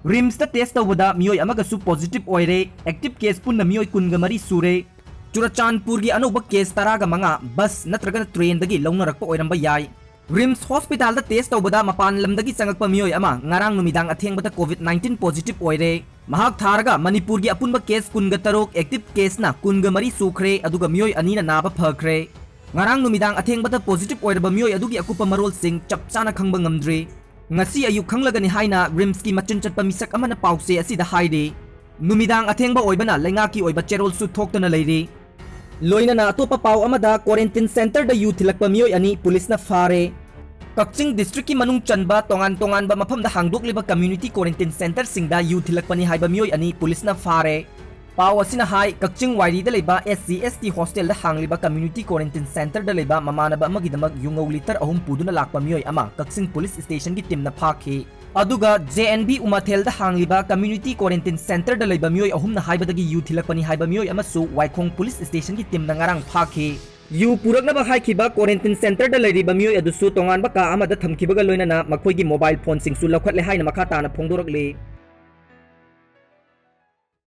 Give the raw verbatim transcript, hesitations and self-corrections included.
ꯔꯤꯝꯁꯇ ꯇꯦꯁ ꯇꯧꯕꯗ ꯃꯤꯑꯣꯏ ꯑꯃꯒꯁꯨ ꯄꯣꯖꯤꯇꯤꯚ ꯑꯣꯏꯔꯦ꯫ ꯑꯦꯛꯇꯤꯚ ꯀꯦꯁ ꯄꯨꯟꯅ ꯃꯤꯑꯣꯏ ꯀꯨꯟꯒ ꯃꯔꯤ ꯁꯨꯔꯦ꯫ ꯆꯨꯔꯆꯥꯟꯄꯨꯔꯒꯤ ꯑꯅꯧꯕ ꯀꯦꯁ ꯇꯔꯥꯒ ꯃꯉꯥ ꯕꯁ ꯅꯠꯇ꯭ꯔꯒꯅ ꯇ꯭ꯔꯦꯟꯗꯒꯤ ꯂꯧꯅꯔꯛꯄ ꯑꯣꯏꯔꯝꯕ ꯌꯥꯏ꯫ ꯔꯤꯝꯁ ꯍꯣꯁꯄꯤꯇꯥꯜꯗ ꯇꯦꯁ ꯇꯧꯕꯗ ꯃꯄꯥꯟ ꯂꯝꯗꯒꯤ ꯆꯪꯉꯛꯄ ꯃꯤꯑꯣꯏ ꯑꯃ ꯉꯔꯥꯡ ꯅꯨꯃꯤꯗꯥꯡ ꯑꯊꯦꯡꯕꯗ ꯀꯣꯚꯤꯗ ꯅꯥꯏꯟꯇꯤꯟ ꯄꯣꯖꯤꯇꯤꯚ ꯑꯣꯏꯔꯦ꯫ ꯃꯍꯥꯛ ꯊꯥꯔꯒ ꯃꯅꯤꯄꯨꯔꯒꯤ ꯑꯄꯨꯟꯕ ꯀꯦꯁ ꯀꯨꯟꯒ ꯇꯔꯨꯛ, ꯑꯦꯛꯇꯤꯚ ꯀꯦꯁꯅ ꯀꯨꯟꯒ ꯃꯔꯤ ꯁꯨꯈ꯭ꯔꯦ, ꯑꯗꯨꯒ ꯃꯤꯑꯣꯏ ꯑꯅꯤꯅ ꯅꯥꯕ ꯐꯈ꯭ꯔꯦ꯫ ꯉꯔꯥꯡ ꯅꯨꯃꯤꯗꯥꯡ ꯑꯊꯦꯡꯕꯗ ꯄꯣꯖꯤꯇꯤꯚ ꯑꯣꯏꯔꯕ ꯃꯤꯑꯣꯏ ꯑꯗꯨꯒꯤ ꯑꯀꯨꯞꯄ ꯃꯔꯣꯜꯁꯤꯡ ꯆꯞ ꯆꯥꯅ ꯈꯪꯕ ꯉꯝꯗ꯭ꯔꯤ꯫ ꯉꯁꯤ ꯑꯌꯨꯛ ꯈꯪꯂꯒꯅꯤ ꯍꯥꯏꯅ ꯔꯤꯝꯁꯀꯤ ꯃꯆꯤꯟ ꯆꯠꯄ ꯃꯤꯁꯛ ꯑꯃꯅ ꯄꯥꯎꯆꯦ ꯑꯁꯤꯗ ꯍꯥꯏꯔꯤ꯫ ꯅꯨꯃꯤꯗꯥꯡ ꯑꯊꯦꯡꯕ ꯑꯣꯏꯕꯅ ꯂꯩꯉꯥꯛꯀꯤ ꯑꯣꯏꯕ ꯆꯦꯔꯣꯜꯁꯨ ꯊꯣꯛꯇꯅ ꯂꯩꯔꯤ꯫ ꯂꯣꯏꯅꯅ ꯑꯇꯣꯞꯄ ꯄꯥꯎ ꯑꯃꯗ, ꯀ꯭ꯋꯥꯔꯦꯟꯇꯤꯟ ꯁꯦꯟꯇꯔꯗ ꯌꯨ ꯊꯤꯜꯂꯛꯄ ꯃꯤꯑꯣꯏ ꯑꯅꯤ ꯄꯨꯂꯤꯁꯅ ꯐꯥꯔꯦ꯫ ꯀꯛꯆꯤꯡ ꯗꯤꯁꯇ꯭ꯔꯤꯛꯀꯤ ꯃꯅꯨꯡ ꯆꯟꯕ ꯇꯣꯉꯥꯟ ꯇꯣꯉꯥꯟꯕ ꯃꯐꯝꯗ ꯍꯥꯡꯗꯣꯛꯂꯤꯕ ꯀꯝꯃ꯭ꯌꯨꯅꯤꯇꯤ ꯀ꯭ꯋꯥꯔꯦꯟꯇꯤꯟ ꯁꯦꯟꯇꯔꯁꯤꯡꯗ ꯌꯨ ꯊꯤꯜꯂꯛꯄꯅꯤ ꯍꯥꯏꯕ ꯃꯤꯑꯣꯏ ꯑꯅꯤ ꯄꯨꯂꯤꯁꯅ ꯐꯥꯔꯦ꯫ ꯄꯥꯎ ꯑꯁꯤꯅ ꯍꯥꯏ, ꯀꯛꯆꯤꯡ ꯋꯥꯏꯔꯤꯗ ꯂꯩꯕ ꯑꯦꯁ ꯁꯤ ꯑꯦꯁ ꯇꯤ ꯍꯣꯁꯇꯦꯜꯗ ꯍꯥꯡꯂꯤꯕ ꯀꯝꯃ꯭ꯌꯨꯅꯤꯇꯤ ꯀ꯭ꯋꯥꯔꯦꯟꯇꯤꯟ ꯁꯦꯟꯇꯔꯗ ꯂꯩꯕ ꯃꯃꯥꯟꯅꯕ ꯑꯃꯒꯤꯗꯃꯛ ꯌꯨꯉꯧ ꯂꯤꯇꯔ ꯑꯍꯨꯝ ꯄꯨꯗꯨꯅ ꯂꯥꯛꯄ ꯃꯤꯑꯣꯏ ꯑꯃ ꯀꯛꯆꯤꯡ ꯄꯨꯂꯤꯁ ꯁ꯭ꯇꯦꯁꯟꯒꯤ ꯇꯤꯝꯅ ꯐꯥꯈꯤ꯫ ꯑꯗꯨꯒ ꯖꯦ ꯑꯦꯟ ꯕꯤ ꯎꯃꯥꯊꯦꯜꯗ ꯍꯥꯡꯂꯤꯕ ꯀꯝꯃ꯭ꯌꯨꯅꯤꯇꯤ ꯀ꯭ꯋꯥꯔꯦꯟꯇꯤꯟ ꯁꯦꯟꯇꯔꯗ ꯂꯩꯕ ꯃꯤꯑꯣꯏ ꯑꯍꯨꯝꯅ ꯍꯥꯏꯕꯗꯒꯤ ꯌꯨ ꯊꯤꯜꯂꯛꯄꯅꯤ ꯍꯥꯏꯕ ꯃꯤꯑꯣꯏ ꯑꯃꯁꯨ ꯋꯥꯏꯈꯣꯡ ꯄꯨꯂꯤꯁ ꯁ꯭ꯇꯦꯁꯟꯒꯤ ꯇꯤꯝꯅ ꯉꯔꯥꯡ ꯐꯥꯈꯤ꯫ ꯌꯨ ꯄꯨꯔꯛꯅꯕ ꯍꯥꯏꯈꯤꯕ ꯀ꯭ꯋꯥꯔꯦꯟꯇꯤꯟ ꯁꯦꯟꯇꯔꯗ ꯂꯩꯔꯤꯕ ꯃꯤꯑꯣꯏ ꯑꯗꯨꯁꯨ ꯇꯣꯉꯥꯟꯕ ꯀꯥ ꯑꯃꯗ ꯊꯝꯈꯤꯕꯒ ꯂꯣꯏꯅꯅ ꯃꯈꯣꯏꯒꯤ ꯃꯣꯕꯥꯏꯜ ꯐꯣꯟꯁꯤꯡꯁꯨ ꯂꯧꯈꯠꯂꯦ ꯍꯥꯏꯅ ꯃꯈꯥ ꯇꯥꯅ ꯐꯣꯡꯗꯣꯔꯛꯂꯤ꯫